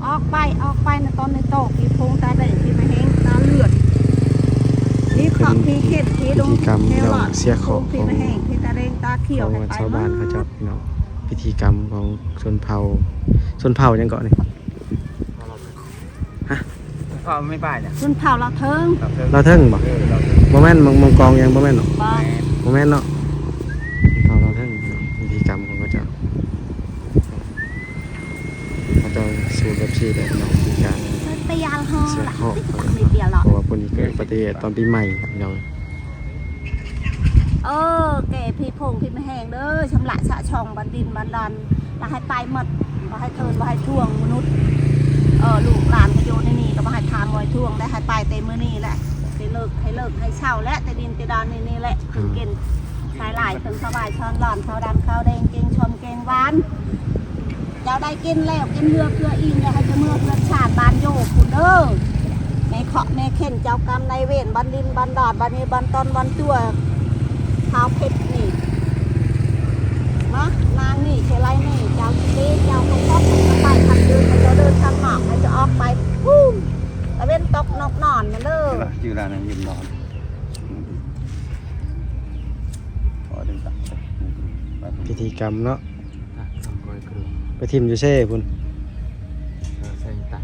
ອອກໄປ ອອກໄປນະ ຕອນໃນໂຕກ ຜີໂພງຕາແດງ ຜີມາແຮງ ຕາເລືອດ ຜີເຄາະ ຜີເຂັນ ຜີດົງ ຜີເຂວຫຼອດ ເສຍເຄາະ ຜີມາແຮງ ຜີຕາແດງຕາຂຽວ ຂອງຊາວບ້ານເຂົາເຈົ້າພີ່ນ້ອງ. ພິທີກຳຂອງຊົນເຜົ່າ ຊົນເຜົ່າຫຍັງເກາະນີ້? ຮະ? ເຜົ່າແມ່ປ້າຍນະ ຊົນເຜົ່າລາວເທິງ ລາວເທິງບໍ່? ເອີ ລາວເທິງ ບໍ່ແມ່ນ ມັງ ມັງກອງຫຍັງບໍ່ແມ່ນເນາະ? ບໍ່ ບໍ່ແມ່ນເນາະ ຊົນເຜົ່າລາວເທິງພີ່ນ້ອງ. ພິທີກຳຂອງເຂົາເຈົ້າ ເຂົາເຈົ້າສູ້ແບບຊີ້ແຫຼະພີ່ນ້ອງ ມີການເສຍເຄາະ ເພາະວ່າເພິ່ນນີ້ເກີດອຸບັດຕິເຫດຕອນປີໃໝ່ພີ່ນ້ອງ. ເອີ ແກ່ຜີໂພງຜີມາແຮງເດີ ຊຳລະສະຊ່ອງບ້ານດິນບ້ານດອນ ລະໃຫ້ໄປໝົດ ບໍ່ໃຫ້ເທີນບໍ່ໃຫ້ທວງມະນຸດ. ເອີ ລູກຫຼານກໍຢູ່ໃນນີ້ ກໍບໍ່ໃຫ້ຖາມບໍ່ໃຫ້ທວງ ໄດ້ໃຫ້ໄປແຕ່ມື້ນີ້ແຫຼະ ໃຫ້ເລີກ ໃຫ້ເລີກ ໃຫ້ເຊົາແຫຼະ ແຕ່ດິນແຕ່ດອນໃນນີ້ແຫຼະ ເພິ່ນເກັນ ສາຍຫຼາຍເພິ່ນສະບາຍ ຊ້ອນຫຼອນ ເຂົ້າດຳ ເຂົ້າແດງ ເກັງຊອມ ເກັງຫວານ. ເຈົ້າໄດ້ກິນແລ້ວ ກິນເຮືອເຄືອອີ່ມ ຢ່າໃຫ້ໄປເມືອເຮືອນຊາດບ້ານຢູ່ພຸ້ນເດີ. ແມ່ເຄາະແມ່ເຂັນ ເຈົ້າກຳນາຍເວນ ບ້ານດິນບ້ານດອນ ບ້ານນີ້ ບ້ານຕອນ ບ້ານຕົວ ທ້າວເພັດນີ້ ມານາງນີ້ ເຊໄລນີ້ ເຈົ້າຊິເດ ເຈົ້າບໍ່ຊອບ ເຂົາໄປຄັນເດີນ ເຂົາເຈົ້າເດີນຄັນໝາກ ໃຫ້ເຈົ້າອອກໄປພຸ້ນ ຕາເວັນຕົກນົກນອນຫັ້ນເດີ. ຈື່ລະນາງຍິນນອນ ພິທີກຳເນາະ ໄປຖິ້ມຢູ່ເຊພຸ້ນ ເອີ ໃສ່ຕັງ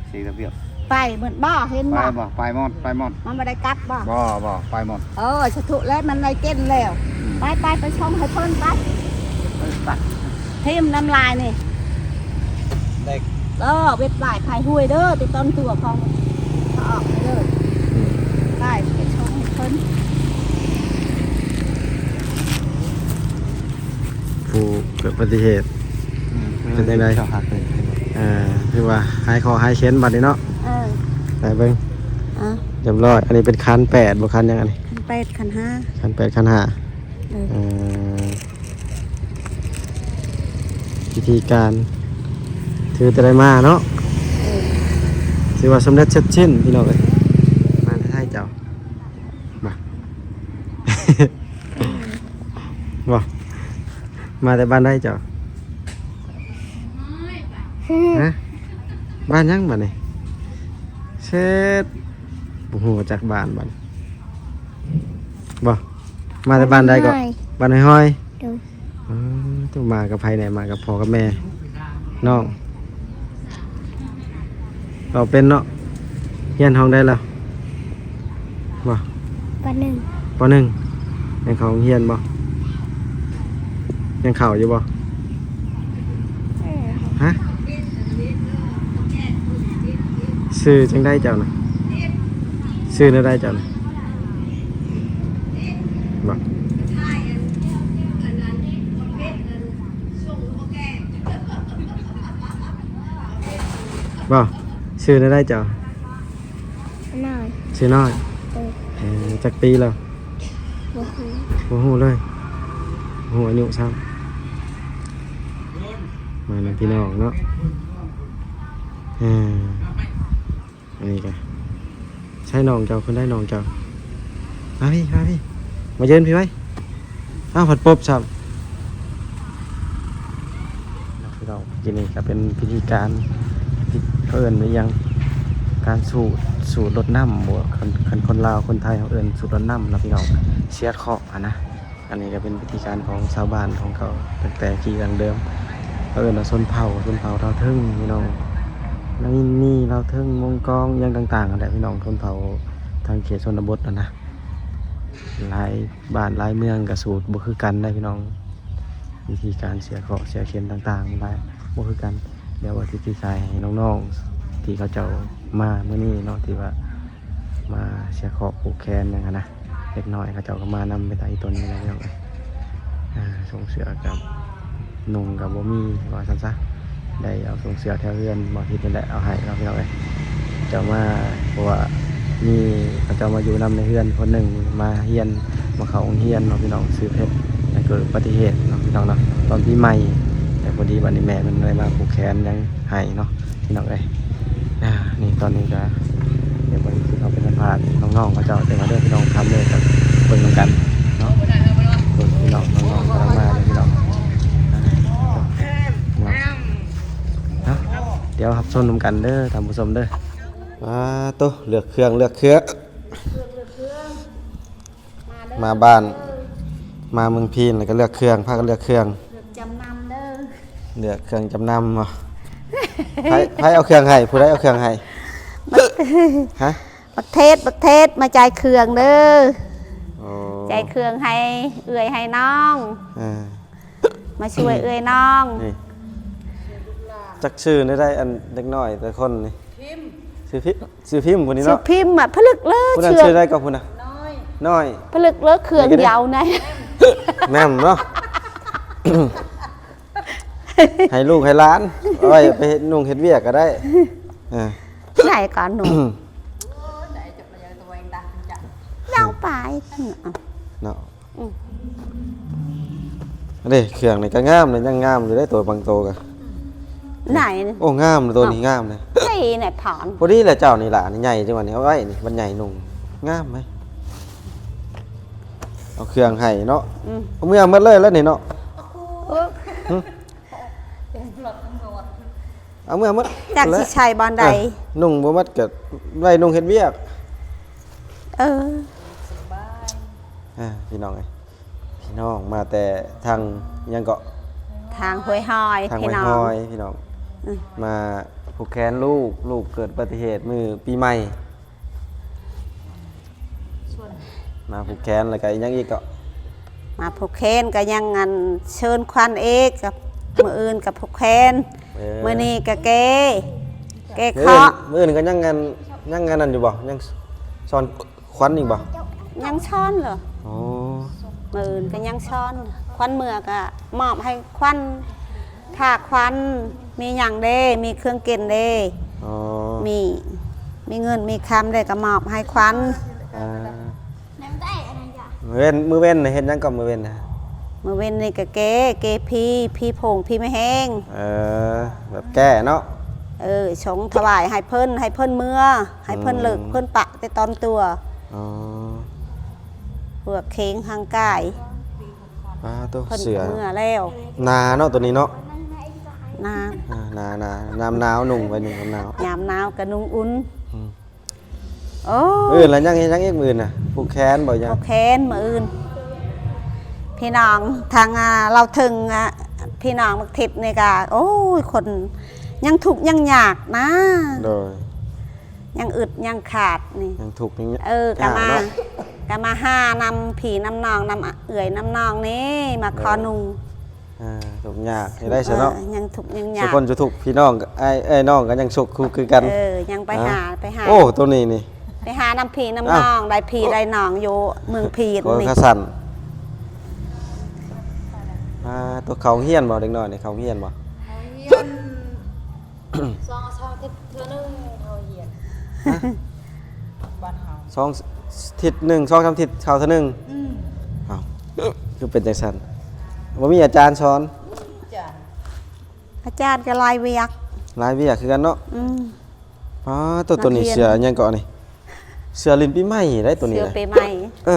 ເຊລະບຽບ ໄປໝົດບໍ່? ເຫັນບໍ່? ໄປໝົດ ໄປໝົດ ມັນບໍ່ໄດ້ກັບບໍ່? ບໍ່ ບໍ່ ໄປໝົດ. ເອີ ສາທຸແລ້ວ ມັນໄດ້ກິນແລ້ວ. ອືມ ໄປ ໄປ ໄປຊົງໃຫ້ເພິ່ນໄປ ໄປຕັກ ຖິ້ມນ້ຳລາຍນີ້ ເອີ ເວັດຫວາຍພາຍຫ້ວຍເດີ ໄປຕົ້ນຕົວຂອງເຂົາອອກເດີ. ອືມ ໄປ ໄປຊົງໃຫ້ເພິ່ນ. ຜູ້ເກີດອຸບັດຕິເຫດ ອືມ ເປັນຈັ່ງໃດ? ເອີ ຖືວ່າຫາຍເຄາະຫາຍເຂັນບັດນີ້ເນາະ. ເອີ ໄປເບິ່ງ ອ່ະ ຮຽບຮ້ອຍ. ອັນນີ້ເປັນຂັນແປດບໍ່? ຂັນຫຍັງອັນນີ້? ຂັນແປດ ຂັນຫ້າ ຂັນແປດ ຂັນຫ້າ. ເອີ ເອີ ພິທີການ ຖືແຕ່ໄດ້ມາເນາະ. ເອີ ຖືວ່າສຳເລັດເສັດສິ້ນພີ່ນ້ອງເອີຍ. ມາແຕ່ໄທເຈົ້າ ມາ ບໍ່ ມາແຕ່ບ້ານໃດເຈົ້າ? ຮະ? ບ້ານຫຍັງບັດນີ້? ເຊັດ ບໍ່ຮູ້ຈັກບ້ານບັດນີ້ ບໍ່? ມາແຕ່ບ້ານໃດເກາະ? ບ້ານຫ້ວຍ ບ້ານຫ້ວຍ. ໂດຍ. ເອີ ເຈົ້າມາກັບໃຜແດ່? ມາກັບພໍ່ກັບແມ່ ນ້ອງ? ເວົ້າເປັນເນາະ. ຮຽນຫ້ອງໃດລະ? ບໍ່? ປໍໜຶ່ງ ປໍໜຶ່ງ. ຍັງເຂົ້າໂຮງຮຽນບໍ່? ຍັງເຂົ້າຢູ່ບໍ່? ເອີ ຮະ? ຊື່ຈັ່ງໃດເຈົ້ານະ? ຊື່ແນວໃດເຈົ້ານະ? ບໍ່? ບໍ່? ຊື່ແນວໃດເຈົ້າ? ນ້ອຍ. ຊື່ນ້ອຍ. ເອີ ເອີ ຈັກປີແລ້ວ? ບໍ່ຮູ້ ບໍ່ຮູ້ເລີຍ ບໍ່ຮູ້ອາຍຸຊ້ຳ. ມານຳພີ່ນ້ອງເນາະ. ເອີ ອັນນີ້ກະ ໃຊ້ນ້ອງເຈົ້າ ຄົນໃດນ້ອງເຈົ້າ? ມາພີ້ ມາພີ້ ມາຢືນພີ້ໄວ້. ອ້າວ ພັດປົບຊ້ຳ. ພີ່ນ້ອງ ກິນນີ້ກະເປັນພິທີການ ທີ່ເຂົາເອີ້ນວ່າຫຍັງ ການສູດ ສູດລົດນ້ຳບໍ? ຄັນ ຄັນຄົນລາວຄົນໄທເຮົາເອີ້ນສູດລົດນ້ຳເນາະພີ່ນ້ອງ ເສຍເຄາະຫັ້ນນະ. ອັນນີ້ກະເປັນພິທີການຂອງຊາວບ້ານຂອງເຂົາ ຕັ້ງແຕ່ກີ້ດັ້ງເດີມ ເຂົາເອີ້ນວ່າຊົນເຜົ່າ ຊົນເຜົ່າລາວເທິງພີ່ນ້ອງ. ນາງອິນນີ ລາວເທິງ ມົງກອງ ຫຍັງຕ່າງໆຫັ້ນແຫຼະພີ່ນ້ອງ ຊົນເຜົ່າທາງເຂດຊົນນະບົດຫັ້ນນະ. ຫຼາຍບ້ານຫຼາຍເມືອງກະສູດບໍ່ຄືກັນໄດ໋ພີ່ນ້ອງ ວິທີການເສຍເຄາະເສຍເຂັນຕ່າງໆຫຼາຍບໍ່ຄືກັນ. ດຽວວ່າຊິຕິສາຍໃຫ້ນ້ອງໆ ທີ່ເຂົາເຈົ້າມາມື້ນີ້ເນາະ ທີ່ວ່າມາເສຍເຄາະຜູກແຂນຫຍັງຫັ້ນນະ ເດັກນ້ອຍເຂົາເຈົ້າກໍມານຳ ເປັນຕາອີ່ຕົນນີ້ແຫຼະພີ່ນ້ອງເອີຍ. ອ່າ ຊົງເສື້ອກະນຸ່ງກໍບໍ່ມີ ວ່າຊັ້ນຊະ ໄດ້ເອົາຊົງເສື້ອແຖວເຮືອນໝໍທິດນີ້ແຫຼະເອົາໃຫ້ເນາະພີ່ນ້ອງເອີຍ. ເຈົ້າມາ ເພາະວ່າມີເຂົາເຈົ້າມາຢູ່ນຳໃນເຮືອນຄົນໜຶ່ງ ມາຮຽນ ມາເຂົ້າໂຮງຮຽນເນາະພີ່ນ້ອງ ຊື່ເພັດ ແລ້ວເກີດອຸບັດຕິເຫດເນາະພີ່ນ້ອງເນາະ ຕອນປີໃໝ່. ແຕ່ພໍດີບັດນີ້ແມ່ເພິ່ນໄດ້ມາຜູກແຂນຫຍັງໃຫ້ເນາະ ພີ່ນ້ອງເອີຍ. ອ່າ ນີ້ຕອນນີ້ກະ ດຽວເບິ່ງຊິເຂົ້າໄປສຳພາດນ້ອງໆເຂົາເຈົ້າ ແຕ່ວ່າເດີພີ່ນ້ອງ ຄຳເດີ ກັບເບິ່ງນຳກັນເນາະ. ເບິ່ງພີ່ນ້ອງ ນ້ອງໆກຳລັງມາເດີພີ່ນ້ອງ. ອ່າ ເນາະ ເນາະ ດຽວຮັບຊົມນຳກັນເດີທ່ານຜູ້ຊົມເດີ. ອາໂຕ ເລືອກເຄື່ອງ ເລືອກເຄື່ອງ ມາບ້ານ ມາເມືອງພີນ ແລ້ວກໍເລືອກເຄື່ອງ ພາກັນເລືອກເຄື່ອງ ເລືອກຈຳນຳເດີ ເລືອກເຄື່ອງຈຳນຳບໍ? ໃຜ ໃຜເອົາເຄື່ອງໃຫ້? ຜູ້ໃດເອົາເຄື່ອງໃຫ້? ຮະ? ບັກເທດ ບັກເທດ ມາຈ່າຍເຄື່ອງເດີ. ໂອ້ ຈ່າຍເຄື່ອງໃຫ້ເອື້ອຍໃຫ້ນ້ອງ ເອີ ມາຊ່ວຍເອື້ອຍນ້ອງ. ນີ້ ຈັກຊື່ແນວໃດ ອັນເດັກນ້ອຍແຕ່ຄົນນີ້? ພິມ ຊື່ພິມ ຊື່ພິມຜູ້ນີ້ເນາະ ຊື່ພິມ ອະ ຜະລຶກເລີ ຜູ້ນັ້ນຊື່ໃດກໍຜູ້ນະ? ນ້ອຍ ນ້ອຍ ຜະລຶກເລີ ເຄື່ອງ ນີ້ກໍໄດ້ ຢາວໃນ ແມ່ນເນາະ. ໃຫ້ລູກໃຫ້ຫຼານ ເອົາໄວ້ໄປເຮັດນຸ່ງເຮັດວຽກກໍໄດ້. ເອີ ໃສ່ກ່ອນໜູ່ ເອົາໄປເນາະ. ອືມ ເດ້ ເຄື່ອງນີ້ກໍງາມເດ້ ຍັງງາມຢູ່ເດ້ ໂຕບາງໂຕກໍ ໄດ້ ໂອ້ ງາມ ໂຕນີ້ງາມເດ້ ໃສ່ໃນຜານ ພໍດີແຫຼະເຈົ້ານີ້ຫຼະ ນີ້ໃຫຍ່ຈັ່ງວ່ານີ້ ເອົາໄວ້ນີ້ ບັດໃຫຍ່ນຸ່ງ ງາມເດ້. ເອົາເຄື່ອງໃຫ້ເນາະ ອືມ ເອົາເມືອໝົດເລີຍແລ້ວນີ້ເນາະ. ເອີ ຫຶ ເອົາເມືອໝົດ ຈັກຊິໃສ່ບ່ອນໃດ ເອີ ນຸ່ງບໍ່ໝົດກໍໄວ້ນຸ່ງເຮັດວຽກ. ເອີ ອ່າ ພີ່ນ້ອງເອີຍ ພີ່ນ້ອງມາແຕ່ທາງຫຍັງເກາະ? ທາງຫ້ວຍຮອຍ ທາງຫ້ວຍຮອຍ ພີ່ນ້ອງ ອືມ ມາຜູກແຂນລູກ ລູກເກີດອຸບັດຕິເຫດມື້ປີໃໝ່ ມາຜູກແຂນ ແລ້ວກໍອີກຫຍັງອີກເກາະ? ມາຜູກແຂນກໍຍັງອັນເຊີນຂວັນເອກ ກັບມື້ອື່ນກໍຜູກແຂນ ເອີ ມື້ນີ້ກໍແກ້ ແກ້ເຄາະ ມື້ອື່ນ ມື້ອື່ນກໍຍັງອັນ ຍັງອັນນັ້ນຢູ່ບໍ່? ຍັງສອນ ຂວັນອີກບໍ່? ຍັງຊ້ອນເລີ. ໂອ້ ມື້ອື່ນກໍຍັງຊ້ອນ ຂວັນເມືອກໍມອບໃຫ້ຂວັນ ຜ້າຂວັນ ມີຫຍັງເດ້ ມີເຄື່ອງກິນເດ້. ອໍ ມີ ມີເງິນມີຄຳເດ້ກໍມອບໃຫ້ຂວັນ. ອ່າ ມື້ເວັນ ມື້ເວັນເຮັດຫຍັງກໍມື້ເວັນນະ? ມື້ເວັນນີ້ກໍແກ້ ແກ້ຜີ ຜີໂພງ ຜີແມ່ແຮງ. ເອີ ແບບແກ້ເນາະ. ເອີ ສົງຖວາຍໃຫ້ເພິ່ນ ໃຫ້ເພິ່ນເມືອ ໃຫ້ເພິ່ນເລີກ ອືມ ເພິ່ນປະແຕ່ຕອນຕົວ. ອໍ ເພື່ອເຄັງຮ່າງກາຍ. ປາໂຕ ເພິ່ນ ເສື້ອ ເມືອແລ້ວ ໜາເນາະ ໂຕນີ້ເນາະ ໜາ ອ່າ ໜາ ໜາ ຍາມໜາວນຸ່ງໄວ້ ນຸ່ງຍາມໜາວ ຍາມໜາວກໍນຸ່ງອຸ່ນ. ອືມ ໂອ້ ມື້ອື່ນລະຍັງເຮັດຫຍັງອີກ? ມື້ອື່ນນະຜູກແຂນບໍ່? ຍັງຜູກແຂນມື້ອື່ນ. ພີ່ນ້ອງທາງ ອ່າ ລາວເທິງ ອ່າ ພີ່ນ້ອງບັກທິດນີ້ກໍ ໂອ້ຍ ຄົນຍັງທຸກຍັງຍາກນະ. ໂດຍ ຍັງອຶດຍັງຂາດນີ້ ຍັງທຸກຍັງຍາກ. ເອີ ກໍມາ ເນາະ ກໍມາຫານຳພີ່ນຳນ້ອງ ນຳເອື້ອຍນຳນ້ອງນີ້ ມາຂໍນຸ່ງ. ອ່າ ທຸກຍາກເຮັດໄດ້ຊະເນາະ. ເອີ ຍັງທຸກຍັງຍາກ ຄົນຈະທຸກ ພີ່ນ້ອງ ອ້າຍ ເອື້ອຍນ້ອງກໍຍັງສຸກຄືກັນ. ເອີ ຍັງໄປຫາ ອ່າ ໄປຫາ. ໂອ້ ໂຕນີ້ນີ້ ໄປຫານຳພີ່ນຳນ້ອງ ໄດ້ພີ່ໄດ້ນ້ອງຢູ່ເມືອງພີນນີ້. ຂາສັ້ນ ອ່າ ໂຕເຂົ້າໂຮງຮຽນບໍ່? ເດັກນ້ອຍນີ້ເຂົ້າໂຮງຮຽນບໍ່? ເຂົ້າໂຮງຮຽນ ສອງອາທິດເທື່ອໜຶ່ງເຂົ້າຮຽນ. ຮະ? ບ້ານເຮົາ ສອງອາທິດໜຶ່ງ ສອງສາມອາທິດເຂົ້າເທື່ອໜຶ່ງ. ອືມ ເອົ້າ ຄືເປັນຈັ່ງຊັ້ນ? ບໍ່ມີອາຈານສອນ? ອາຈານ ອາຈານກໍຫຼາຍວຽກ. ຫຼາຍວຽກຄືກັນເນາະ. ອືມ ປາໂຕ ໂຕນີ້ເສື້ອຫຍັງເກາະນີ້? ເສື້ອຫຼິ້ນປີໃໝ່ໄດ໋ໂຕນີ້. ເສື້ອປີໃໝ່. ເອີ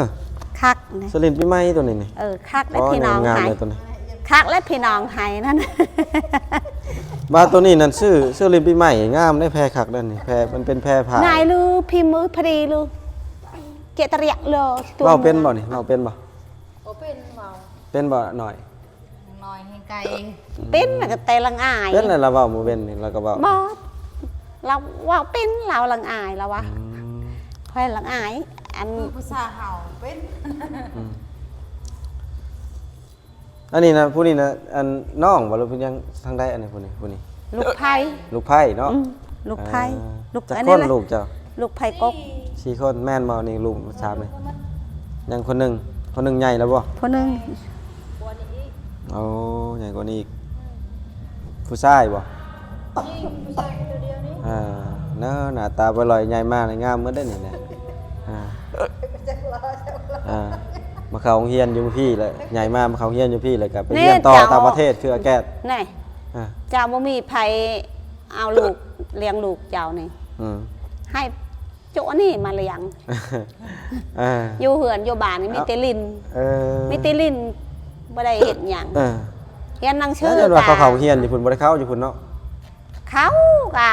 ຄັກນະ ເສື້ອຫຼິ້ນປີໃໝ່ໂຕນີ້ນີ້. ເອີ ຄັກແລ້ວ ໂອ້ ພີ່ນ້ອງ ງາມໆ ເລີຍໂຕນີ້. ຄັກແລ້ວພີ່ນ້ອງໃຫ້ນັ້ນ. ວ່າໂຕນີ້ນັ້ນ ເສື້ອ ເສື້ອຫຼິ້ນປີໃໝ່ງາມເດ້. ແພຄັກເດ້ນີ້ ແພ ມັນເປັນແພຜ້າ ງ່າຍຫຼື ພິມມືພໍດີຫຼື ເຈຕະເຣຍເລີ. ເວົ້າເປັນບໍ່ນີ້? ເວົ້າເປັນບໍ່? ບໍ່ເປັນ. ເວົ້າເປັນບໍ່ນ້ອຍ? ນ້ອຍແຮງໄກ ເປັນແລ້ວກໍແຕ່ລະອາຍ. ເປັນແລ້ວລາວເວົ້າມື້ເວັນນີ້ ລາວກໍເວົ້າ. ບໍ່ ລາວເວົ້າເປັນ ລາວລະອາຍ ລາວວ່າ. ອືມ ຂ້ອຍລະອາຍ ອັນ ຄືພາສາເຮົາເປັນ. ອືມ ອັນນີ້ນະ ຜູ້ນີ້ນະ ອັນນ້ອງບໍ່ ຫຼືເພິ່ນຍັງທາງໃດ? ອັນນີ້ຜູ້ນີ້ ຜູ້ນີ້ ລູກໃພ້ ລູກໃພ້ເນາະ. ອືມ ລູກໃພ້. ອ່າ ລູກ ຈັກຄົນ ອັນນີ້ລະ ລູກເຈົ້າ? ລູກໃພ້ກົກ ສີ່ຄົນ. ແມ່ນບໍ່? ນີ້ລູກສາມນີ້ ຍັງຄົນໜຶ່ງ. ຄົນໜຶ່ງໃຫຍ່ແລ້ວບໍ່? ຄົນໜຶ່ງ. ໂອ້ ໃຫຍ່ກວ່ານີ້ອີກ. ຜູ້ຊາຍບໍ່? ອ່າ ເນາະ ໜ້າຕາບໍ່ຫຼອຍ ໃຫຍ່ມານີ້ງາມໝົດເດ້ນີ້ນະ. ອ່າ ອ່າ ມາເຂົ້າໂຮງຮຽນຢູ່ພີ້ແລ້ວ ໃຫຍ່ມາ ມາເຂົ້າໂຮງຮຽນຢູ່ພີ້ແລ້ວກໍໄປຮຽນຕໍ່ຕ່າງປະເທດຄືອາແກດ. ນີ້ ອ່າ ເຈົ້າບໍ່ມີໃຜເອົາລູກ ລ້ຽງລູກເຈົ້ານີ້. ອືມ ໃຫ້ ໂຈະອັນນີ້ມາລ້ຽງ. ເອີ ຢູ່ເຮືອນຢູ່ບ້ານນີ້ມີແຕ່ຫຼິ້ນ. ເອີ ມີແຕ່ຫຼິ້ນ ບໍ່ໄດ້ເຮັດຫຍັງ. ເອີ ຮຽນໜັງສື. ແລ້ວວ່າເຂົາເຂົ້າຮຽນຢູ່ພຸ້ນ ບໍ່ໄດ້ເຂົ້າຢູ່ພຸ້ນເນາະ? ເ ເຂົາກະ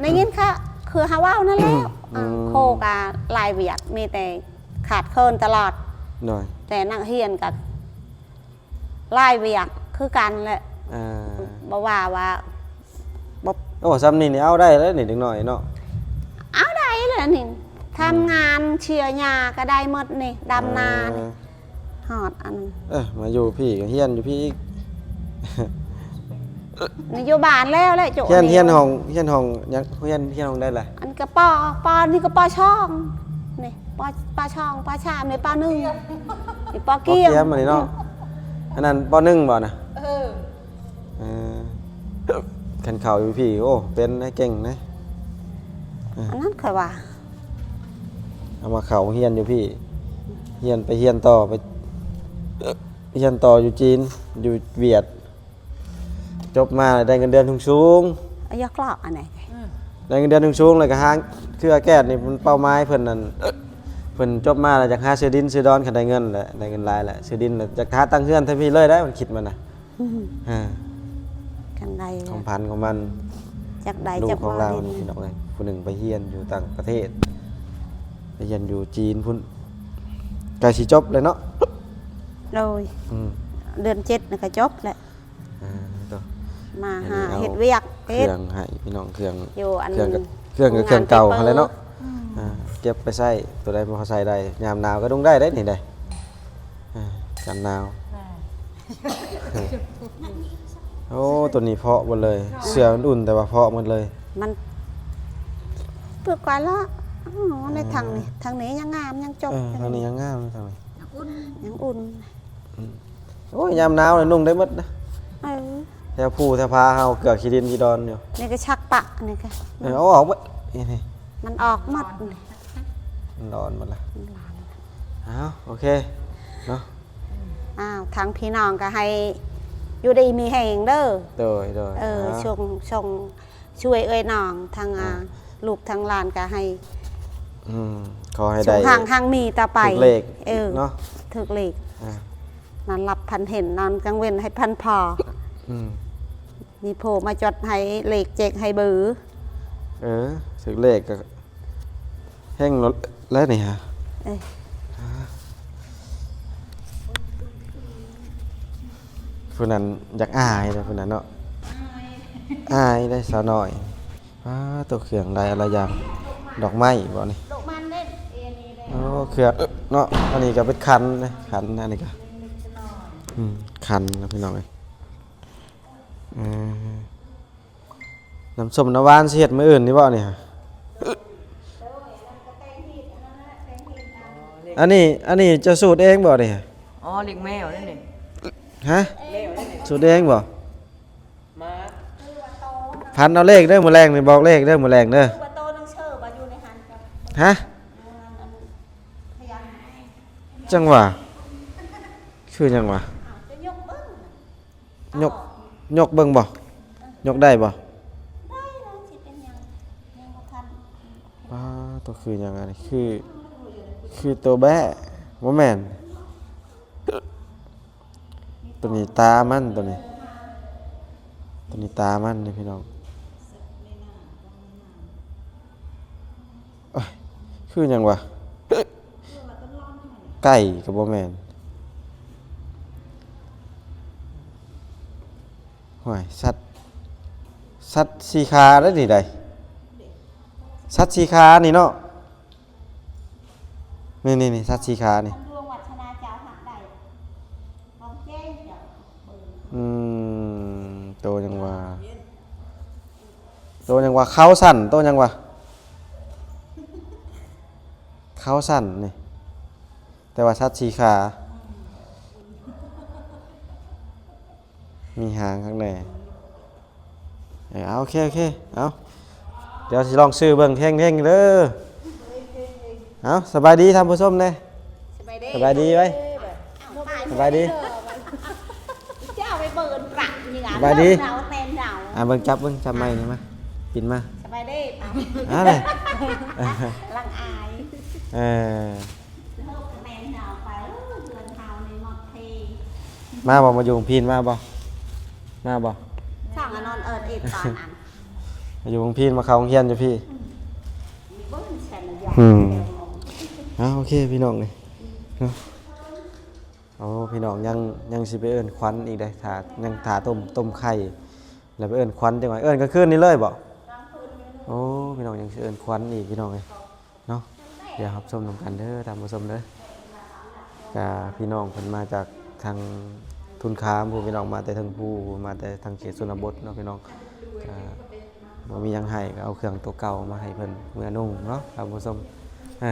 ໄດ້ຍິນ ອືມ ເຂົາ ຄືເຮົາເວົ້ານັ້ນແຫຼະ ອືມ ອ່າ ໂຄກະຫຼາຍວຽກ ມີແຕ່ຂາດເຂີນຕະຫຼອດ ໂດຍ ແຕ່ນັກຮຽນກະຫຼາຍວຽກຄືກັນແຫຼະ ອ່າ ບໍ່ວ່າ ວ່າບໍ່ ໂອ້ ຊ່ຳນີ້ນີ້ເອົາໄດ້ແລ້ວນີ້ ເດັກນ້ອຍເນາະ ເອົາໄດ້ແລ້ວນີ້ ອືມ ທຳງານເຊຍຫຍ້າກະໄດ້ໝົດນີ້ ດຳນານີ້ ອ່າ ຮອດອັນ ເອີ ມາຢູ່ພີ້ກະຮຽນຢູ່ພີ້ອີກ ນີ້ຢູ່ບ້ານແລ້ວແຫຼະ ໂຈະ ຮຽນ ຮຽນຫ້ອງ ຮຽນຫ້ອງຫຍັງ ຮຽນ ຮຽນຫ້ອງໃດລະ ອັນກະ ປໍ ປໍ ນີ້ກະ ປໍສອງ ນີ້ ປໍ ປໍສອງ ປໍສາມ ນີ້ ປໍໜຶ່ງ ນີ້ ປໍກຽມ ກຽມອັນນີ້ເນາະ ອັນນັ້ນ ປໍໜຶ່ງ ບໍ່ນະ ເອີ ເອີ ຄັນເຂົ້າຢູ່ພີ້ ໂອ້ ເປັນນະ ເກັ່ງນະ ເອີ ອັນນັ້ນຂ້ອຍວ່າ ເອົາມາເຂົ້າຮຽນຢູ່ພີ້ ຮຽນໄປຮຽນຕໍ່ ໄປຮຽນຕໍ່ຢູ່ຈີນ ຢູ່ຫວຽດ ຈົບມາໄດ້ເງິນເດືອນສູງໆ ອາ ຢາກເລາະອັນໃດ ອືມ ໄດ້ເງິນເດືອນສູງໆ ແລ້ວກະຫາ ຄືອາແກດນີ້ ມັນເປົ້າໝາຍເພິ່ນນັ້ນ ເພິ່ນຈົບມາແລ້ວຢາກຫາຊື້ດິນຊື້ດອນ ຄັນໄດ້ເງິນແຫຼະ ໄດ້ເງິນຫຼາຍແຫຼະ ຊື້ດິນແລ້ວຢາກຫາຕັ້ງເຮືອນແຖວພີ້ເລີຍໄດ໋ ມັນຄິດມັນນະ ອືມ ອ່າ ຄັນໄດ້ ຄວາມຝັນຂອງມັນ ຈັກໄດ້ ລູກຂອງລາວນີ້ ພີ່ນ້ອງເອີຍ ຜູ້ໜຶ່ງໄປຮຽນຢູ່ຕ່າງປະເທດ ໄປຮຽນຢູ່ຈີນພຸ້ນ ໃກ້ຊິຈົບແລ້ວເນາະ ໂດຍ ອືມ ເດືອນເຈັດນີ້ກະຈົບແລ້ວ ອ່າ ໂຕ ມາຫາເຮັດວຽກ ເຮັດເຄື່ອງໃຫ້ພີ່ນ້ອງ ເຄື່ອງ ຢູ່ອັນ ເຄື່ອງກະ ເຄື່ອງກະເຄື່ອງເກົ່າຫັ້ນແຫຼະເນາະ ອືມ ອ່າ ເກັບໄປໃຊ້ ໂຕໃດພໍໃຊ້ໄດ້ ຍາມໜາວກະນຸ່ງໄດ້ເດ້ນີ້ໄດ໋ ອ່າ ກັນໜາວ ອ່າ ໂອ້ ໂຕນີ້ເພາະໝົດເລີຍ ເສື້ອມັນອຸ່ນແຕ່ວ່າເພາະໝົດເລີຍ ມັນ ປຶກກວ່າລະ ອໍ ໃນທາງນີ້ ອ່າ ທາງນີ້ຍັງງາມ ຍັງຈົບ ເອີ ທາງນີ້ຍັງງາມ ທາງນີ້ ຍັງອຸ່ນ ຍັງອຸ່ນ ອືມ ໂອ້ຍ ຍາມໜາວນີ້ນຸ່ງໄດ້ໝົດນະ ເອີ ແຖວພູແຖວຜາເຮົາ ເກືອກຂີ້ດິນຂີ້ດອນຢູ່ ນີ້ກະຊັກປະ ນີ້ກະ ເອີ ເອົາອອກໝົດ ນີ້ ນີ້ ມັນອອກໝົດ ມັນຮ້ອນໝົດລະ ມັນຮ້ອນ ອ້າວ ໂອເຄເນາະ ອ້າວ ທາງພີ່ນ້ອງກະໃຫ້ຢູ່ດີມີແຮງເດີ ໂດຍ ໂດຍ ເອີ ອ່າ ສົ່ງ ສົ່ງ ຊ່ວຍເອື້ອຍນ້ອງ ທັງ ອ່າ ອ່າ ລູກທັງຫຼານກະໃຫ້ ອືມ ຂໍໃຫ້ໄດ້ ສຸກຮັ່ງຮັ່ງມີຕໍ່ໄປ ຖືກເລກ ເອີ ເນາະ ຖືກເລກ ອ່າ ນອນຫຼັບຝັນເຫັນ ນອນກາງເວັນໃຫ້ພັນພໍ ອືມ ມີຜູ້ມາຈົດໃຫ້ເລກເຈັກໃຫ້ເບີ ເອີ ຖືກເລກກະ ແຮງແລ້ວນີ້ຫະ ເອີ ຜູ້ນັ້ນຢາກອາຍເດ້ ຜູ້ນັ້ນເນາະ ອາຍ ອາຍເດ້ສາວນ້ອຍ ປາໂຕ ເຄື່ອງຫຼາຍຫຼາຍຢ່າງ ດອກໄມ້ບໍ່ນີ້ ໂອ້ ເຄື່ອງເນາະ ອັນນີ້ກະເປັນຂັນເດ້ ຂັນ ອັນນີ້ກະ ອືມ ຂັນນະພີ່ນ້ອງເອີຍ ເອີ ນ້ຳສົ້ມນ້ຳຫວານຊິເຮັດມື້ອື່ນນີ້ບໍ່ນີ້ຫະ ອັນນີ້ ອັນນີ້ເຈົ້າສູດເອງບໍ່ນີ້ຫະ ອໍ ເລກແມວນັ້ນນີ້ ຮະ ສູດເອງບໍ່ ມາ ພັນເອົາເລກເດີ ມື້ແລງນີ້ ບອກເລກເດີ ມື້ແລງເດີ ຫະ ຈັ່ງຫວາ ຄືຫຍັງຫວາ ຍົກ ຍົກເບິ່ງບໍ່? ຍົກໄດ້ບໍ່? ໄດ້ ມັນຊິເປັນຫຍັງ? ຍັງບໍ່ທັນ ປາໂຕ ຄືຫຍັງອັນນີ້? ຄື ຄືໂຕແບ້ ບໍ່ແມ່ນ ໂຕນີ້ຕາມັນ ໂຕນີ້ ໂຕນີ້ຕາມັນເດ້ພີ່ນ້ອງ. ໂອ້ຍ ຄືຫຍັງວະ? ໄກ່ກໍບໍ່ແມ່ນ. ຫ້ວຍ ສັດ ສັດສີ່ຂາເດ້ນີ້ໃດ໋ ສັດສີ່ຂານີ້ເນາະ. ນີ້ໆໆ ສັດສີ່ຂານີ້ ອືມ ໂຕຫຍັງວະ? ໂຕຫຍັງວະ? ເຂົາສັ້ນ ໂຕຫຍັງວະ? ເຂົາສັ້ນນີ້ ແຕ່ວ່າສັດສີ່ຂາ ມີຫາງຂ້າງໃນ. ເອີ ເອົາ ໂອເຄ ໂອເຄ ເອົາ ດຽວຊິລອງຊື້ເບິ່ງເຮງໆເດີ. ເອົາ ສະບາຍດີທ່ານຜູ້ຊົມແດ່. ສະບາຍດີ ສະບາຍດີໄວ້ ສະບາຍດີ. ເຈົ້າໄປເບິ່ງປະນີ້ລະ ສະບາຍດີ ເອົາແມ່ນເຮົາ ອ່າ ເບິ່ງ ຈັບເບິ່ງ ຈັບໄມ້ນີ້ມາ ປິ່ນມາ ສະບາຍດີ ອ່າ ລັງອາຍ ເອີ. ມາບໍ່? ມາຢູ່ພີ້ມາບໍ່? ມາບໍ່? ຊ່າງອານອນເອີ້ນອີກຕອນນັ້ນ ຢູ່ເມືອງພີນ ມາເຂົ້າໂຮງຮຽນຢູ່ພີ້. ອືມ ເອົ້າ ໂອເຄ ພີ່ນ້ອງເອີຍເນາະ. ໂອ້ ພີ່ນ້ອງ ຍັງ ຍັງຊິໄປເອີ້ນຂວັນອີກເດ້ ຖ້າ ຍັງຖ້າຕົ້ມ ຕົ້ມໄຂ່ ແລ້ວໄປເອີ້ນຂວັນຈັກໜ່ອຍ. ເອີ້ນກາງຄືນນີ້ເລີຍບໍ? ໂອ້ ພີ່ນ້ອງ ຍັງຊິເອີ້ນຂວັນອີກ ພີ່ນ້ອງເອີຍເນາະ. ດຽວຮັບຊົມນຳກັນເດີທ່ານຜູ້ຊົມເດີ. ກະພີ່ນ້ອງເພິ່ນມາຈາກທາງທຸນຄາມ ຜູ້ ພີ່ນ້ອງ ມາແຕ່ເທິງພູ ມາແຕ່ທາງເຂດຊົນນະບົດເນາະ ພີ່ນ້ອງ. ກະບໍ່ມີຫຍັງໃຫ້ ກະເອົາເຄື່ອງໂຕເກົ່າມາໃຫ້ເພິ່ນເມືອນຸ່ງເນາະທ່ານຜູ້ຊົມ. ເອີ